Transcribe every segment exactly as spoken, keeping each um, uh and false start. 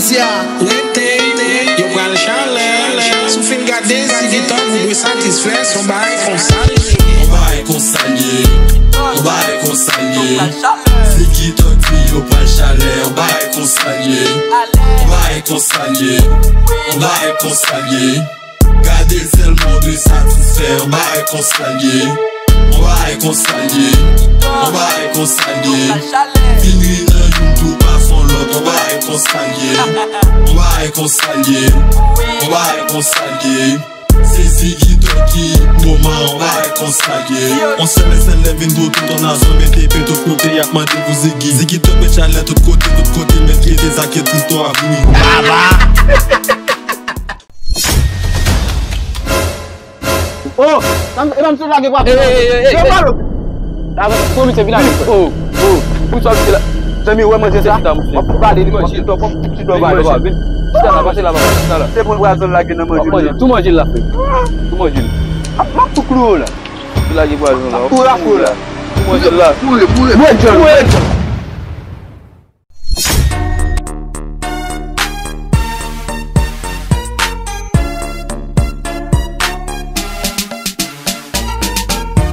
Rete, yo pral chalè. Si w fin gade Ziggy Top, ou dwe satisfè, se yon bagay konsa l ye. Yon bagay konsa l ye. Yon bagay konsa l ye. Ziggy Top di yo pral chalè. Yon bagay konsa l ye. Yon bagay konsa l ye. Yon bagay konsa l ye. Gade sèlman w dwe satisfè, yon bagay konsa l ye. Yon bagay konsa l ye. Yon bagay konsa l ye. Vin ri nan youn tou pa fon lòt, yon bagay konsa l ye. Yon bagay konsa l ye. Yon bagay konsa l ye. Se Ziggy Top ki moman, yon bagay konsa l ye. Yon sèl sèl lè vin pou tout yon nasyon mete pye tout kote, y ap mande pou Ziggy. Ziggy Top met chalè tout kote, tout kote, met lide sa ke tout to a vini. Oh, e pa m sou lage bwa. Hey, hey, hey, hey, hey. Yo, balo. Lave, pran misye vin ale. Oh, oh. Pou sa misye la. Zanmi, wè manje sa. W ap pale li manje. W ap pale li manje. Vin. Chita la, pase la, pase la. Se pou l pral zòn lage nan manje. Manje, tou manje la fè. Tou manje. M ap tou klou la. Tou lage pwazon la. Tou la, tou la. Tou manje la. Boure, boure, boure.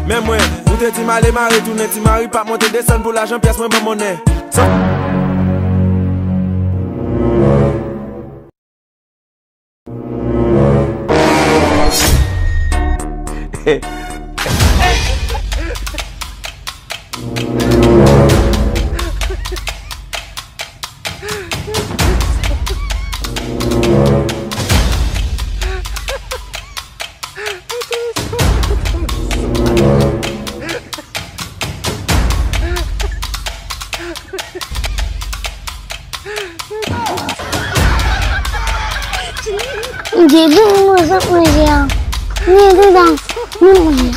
Men mwen, ou te di m ale mare tounen ti mari, p ap monte desann pou lajan pyès mwen ban monnen. Sa Djedi mwen sa manje a. Mwen te dan mwen manje.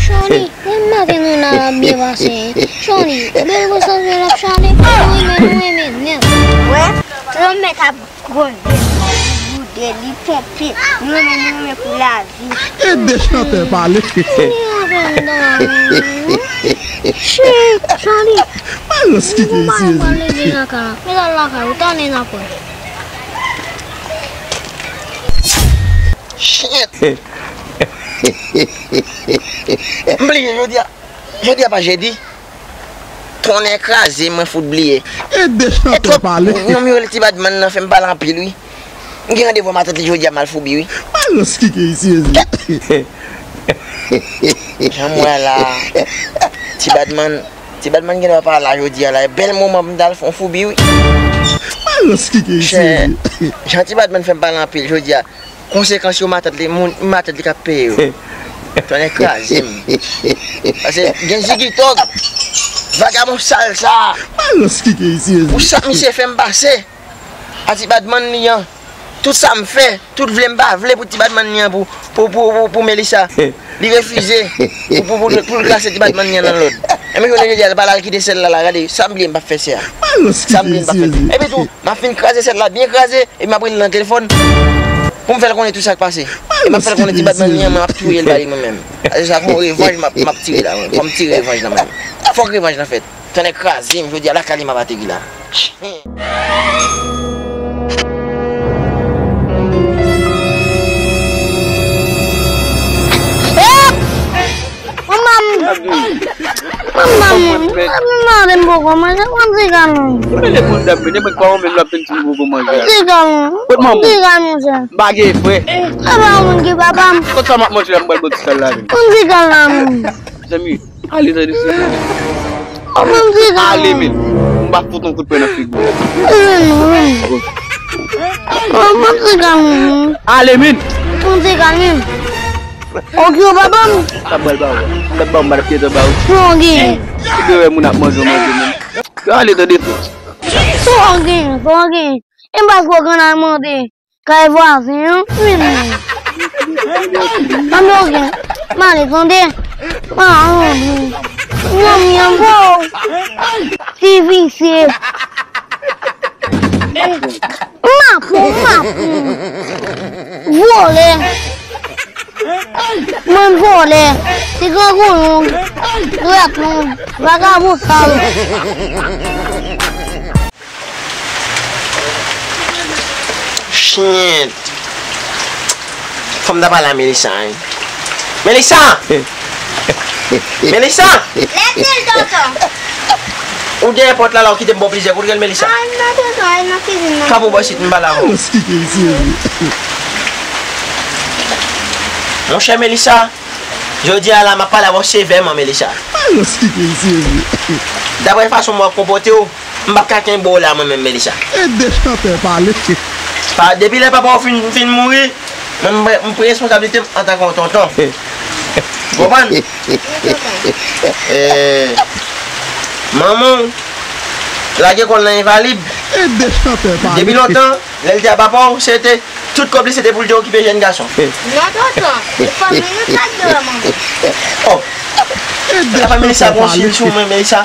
Chali, menm maten nou la ap byen pase. Chali, bèl konsantre l ap chale. Nou renmen, nou renmen nèt. Wè, lanmè t ap gronde, boude, li ponpe. Nou renmen, nou renmen pou lavi. Ede chantè pale. Chit, Chali. Balans ki gen isi, Jezi. Mwen pral leve lakay la. Mwen al lakay ou, talè n ap wè. Shit. M bliye jodi a. Jodi a pa jedi. Tonnè kraze, mwen fout bliye. Ede chantè pale. Nonm yo rele Ti Badman nan fè m pale anpil, wi. M gen randevou a matant li jodi a, m al foubi, wi. Balans ki gen isi, Jezi. Jan m wè la, Ti Badman, Ti Badman gen dwa pa la jodi a la. E bèl moman pou m t al fè yon foubi, wi. Balans ki gen isi, Jezi. Jan Ti Badman fè m pale anpil jodi a. Konsekans yo, matant li, moun, matant li k ap peye yo. Tonnè kraze m. Paske gen Ziggy Top, vagabon sal sa. Balans ki gen isi, Jezi. Pou sa misye fè m pase. A Ti Badman li an. Tout sa m fè, tout vle m pa vle pou Ti Badman li an pou, pou, pou, pou, pou Melissa. Li refize pou, pou, pou, pou l klase Ti Badman li an nan lòd. E men jounen jodi a, l pa la, l kite sèl la la. Gade, sa m bliye m p ap fè sè a. Sa m bliye m p ap fè. Epi tou, m ap fin kraze sèl la, byen kraze, epi m ap rele l nan telefòn pou m fè l konnen tout sa k pase. E m ap fè l konnen Ti Badman li an, mwen m ap touye l ba li mwen menm. Se sa, fò revanj m ap, m ap tire la, mwen. Fò m tire revanj nan mwen. Fòk revanj nan fèt. Tonnè kraze m, jodi a lakay li m ap ateri la. Manman m! Manman m! Manman m poko manje, konn siga non. Mwen le moun dam, men mwen pa ou menm l ap vin di m poko manje. Konn siga non. Kot manman? Konn siga non, chè. M pa gen frè. Se pa ou menm ki papa m. Kot sa m ap manje la, m pral bò ti sal la vin. Konn siga la, non. Zanmi, ale tande se. Ale, men. M pa fout yon kout pwen nan figi w. Ale, men. Ale, men. Konn siga, men. Ok, yo papa m. Sa m pral ba ou. Sa m ba ou, m pa t ap kite anba ou. Fò gen. Ou te wè moun ap manje, manje, men. Ale tande tou. Fò gen, fò gen. E m pa fò grann al mande kay vwazen an, men. An ok. M ale tande. Ah, manmi, manmi an gwo. Ti visye. M ap ou, m ap ou. Vòlè. Mwen vòlè. Ti grangou long. Dwèt long. Vagabon sal. Shit. Fò m ta pale a Melissa, wi. Melissa! Melissa! Lèt li, tonton. Ou dèyè pòt la, la, ou kite m ba w plizyè kout rèl, Melissa. Ay, non, tonton, ay, nan kizin nan. Kanpe w bò isit, m pale avè w. Monchè Melissa, jodi a la, m ap pale avè w sevèman, Melissa. Daprè fason w ap konpòte w, m p ap ka kenbe w la, mwen menm, Melissa. Ede chantè pale. Pa, depi lè papa w fin, fin mouri, mwen, m, m pran responsablite m antanke yon tonton. Ou konprann? Eh, manman w lage kò l nan envalid. Ede chantè pale. Depi lontan, lè l te a papa w, se te tout kòb li se te pou l te okipe jèn gason. Non, tonton. Fanmi nou t ap dèyè manman. Oh. Apa Melissa gon sil sou mwen, Melissa?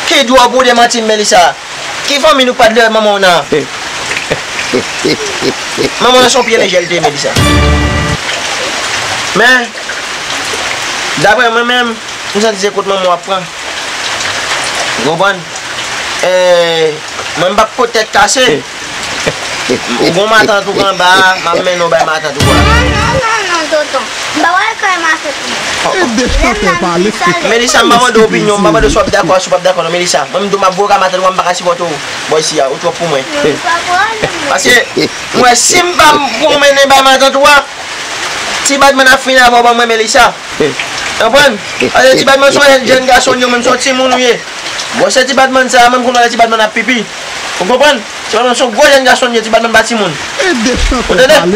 Ki dwòl pou w demanti m, Melissa? Ki fanmi nou k pa t dèyè manman w nan? Manman w nan se yon pye lejè l te ye, Melissa. Men, daprè mwen menm, m santi se kote manman w ap pran. Ou konprann? Eh, mwen m p ap pot tèt kase. Ou gon matant ou anba a, m ap mennen w bay matant ou a. Non, non, non, non, tonton. M pa wè kay matant mwen. Ede chantè pale. Melissa, m pa mande opinyon, m pa mande si w ap dakò, si w p ap dakò, non, Melissa. Mwen, m tou, m ap voye w kay matant ou a, m pa ka sipòte w bò isi a, ou twòp pou mwen. Paske, m wè, si m pa pran w mennen bay matant ou a, ti Badman ap fini avè w, ban mwen, Melissa. Konprann? Paske ti Badman se yon jèn gason, li menm se yon timoun ou ye. Gwosè ti Badman sa a, menm kounye a ti Badman ap pipi. Ou konprann? Ti Badman se yon gwo jèn gason, li ye, ti Badman pa timoun. Ou tande? M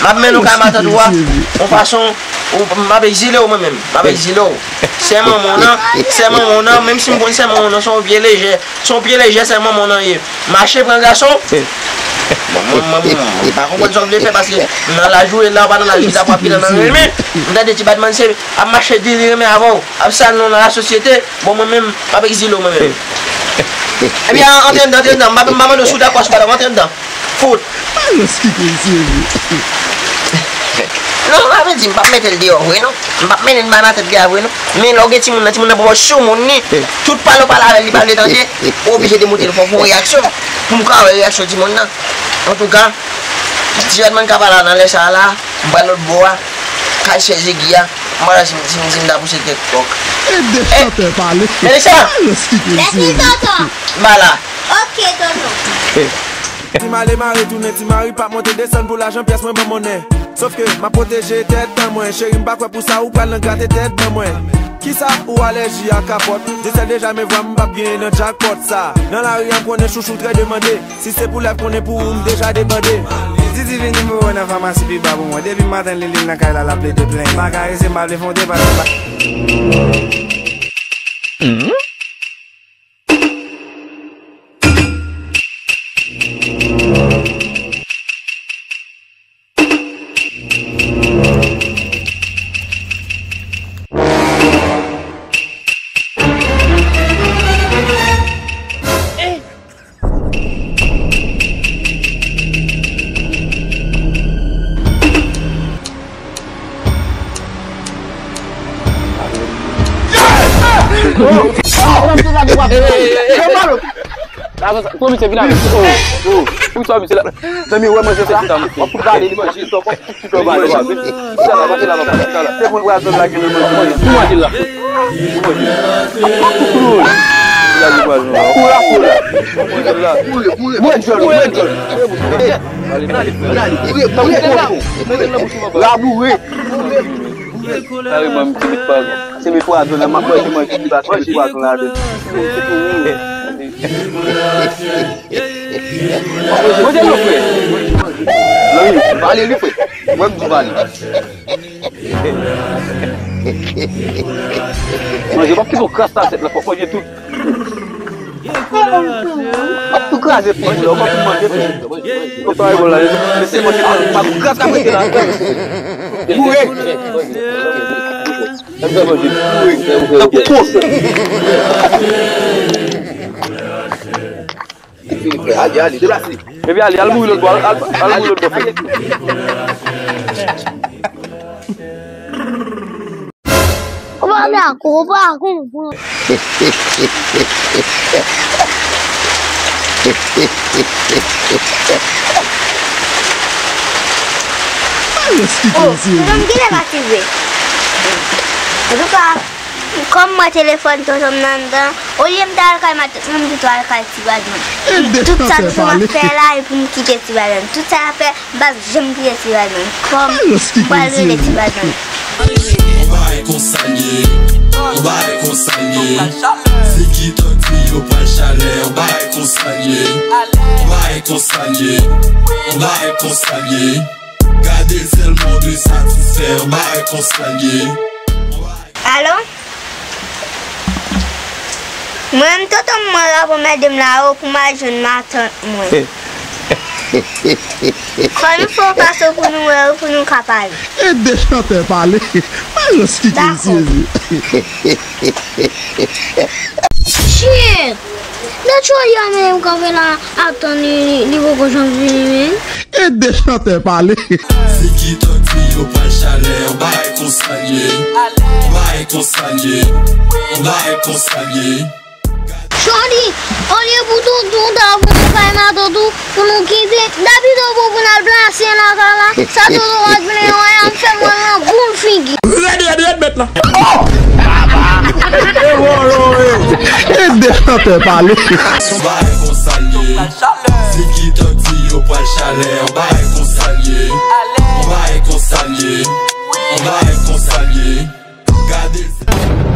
ap mennen w kay matant ou a, yon fason, ou, m ap egzile w mwen menm. M ap egzile w. Sè manman w nan, sè manman w nan, menm si m konn sè manman w nan, se yon pye lejè. Se yon pye lejè, sè manman w nan ye. Mache pran gason. Bon, mwen, mwen, mwen, mwen pa konprann sa w vle fè, paske nan laj ou ye la, ou pa nan laj ki ta frape nan nan renmen. M tande ti Badman se ap mache di li renmen avè w, ap sal non nan lasosyete. Bon, mwen menm, m ap egzile w mwen menm. Ebyen, antre anndan, antre anndan. M pa, m pa mande w si w dakò, si w pa dakò, antre anndan. Fout. Alòs ki mesye. Non, sa vle di, m p ap mete l deyò vre, non. M p ap mennen l bay nan tèt gè a vre, non. Men lè w gen timoun nan, timoun nan pran w sou moun li. Tout pale w pale avè l, li pa vle tande. Ou oblije demoute l, fò w fè yon reyaksyon. Pou m ka wè reyaksyon timoun nan. Antouka, ti Badman ka pale a nan lè sa a la, m pral lòt bò a, kay chèz egi a. M pa wè si m, si m, si m ta pouse kèk kòk. Ede chantè pale. Melissa! Alòs ki mesye. Mèsi, tonton. M pa la. Ok, tonton. Ti male mare tounen ti mari, p ap monte desann pou lajan pyès mwen ban monnen. Sofke m ap pwoteje tèt an mwen. Cheri, m pa kwè pou sa ou pral nan grate tèt ban mwen. Kisa ou alèji a kapòt? Dyesèl deja men vwa m p ap genyen nan jackpot sa. Nan lari a m konnen chouchou trè demande. Si se pou lèv konnen pou ou m deja debande. Didi vin nimewo nan famasi pi ba pou mwen. Depi maten li li nan kay la, l ap plede plenyen. M pa karese, m pa vle fè yon deba, deba. Komisè vin avè. Oh, oh. Komisè vin avè. Zanmi, wè manje sa. W ap fout vale li manje. Ou manje la. Ou manje la. Boure, boure, boure. Boure dyòl, boure dyòl. Laboure. Kareman, m di met pa ankò. Se met pwazon nan, m ap wè ki manje ki pa se met pwazon ladan. Manje non, frè. Zanmi, vale li, frè. Mwen, m di vale. Manje, pa kite yon kras nan asyèt la, fòk manje tout. Ap tou kraze figi la, ou pa pou manje figi. Ou pa wè bò la, se manje pa tou kras k ap rete la. Boure. Epi ale, ale, deplase. Epi ale, al mouri lòt bò, al, al, al mouri lòt bò, frè. Ou pa dakò, ou pa konprann. Oh, se nan m genlè pati vre. Antouka, kòm mwen telefòn tonton m nan anndan, olye m ta al kay matant mwen, m pito al kay ti badman. Tout sa tonton m ap fè la, e pou m kite ti badman. Tout sa l ap fè, m p ap janm kite ti badman. Kòm m pral rele ti badman. On bagay konsa l ye, on bagay konsa l ye. Se ki tank li yo pral chalè, on bagay konsa l ye. On bagay konsa l ye, on bagay konsa l ye. Gade sèlman de satisfè, on bagay konsa l ye. Alo? Mwen menm tonton mwen rapwomède m la o pou m al jwenn matant mwen. Fò nou fè yon fason pou nou wè yo, pou nou ka pale. Ede chantè pale. Majòs ki kil sezi. Shit! Dètchòlya menm kanpe la ap tann li, li, li poko janm vini menm. Ede chantè pale. Se ki tank li yo pral chalè, on bagay konsa l ye. On bagay konsa l ye. On bagay konsa l ye. Shorty, olye pou tonton ta voye nou kay matant ou pou nou kite, dabito bon pou n al plase lakay la, sa tonton pa t vle wè a, m fè mwen nan boul figi. Rèd, rèd, rèd, mèt la. Oh! Baba! E wolo, e. Ede chantè pale. On bagay konsa l ye. Se ki tank li yo pral chalè, on bagay konsa l ye. On bagay konsa l ye. On bagay konsa l ye. Gade l.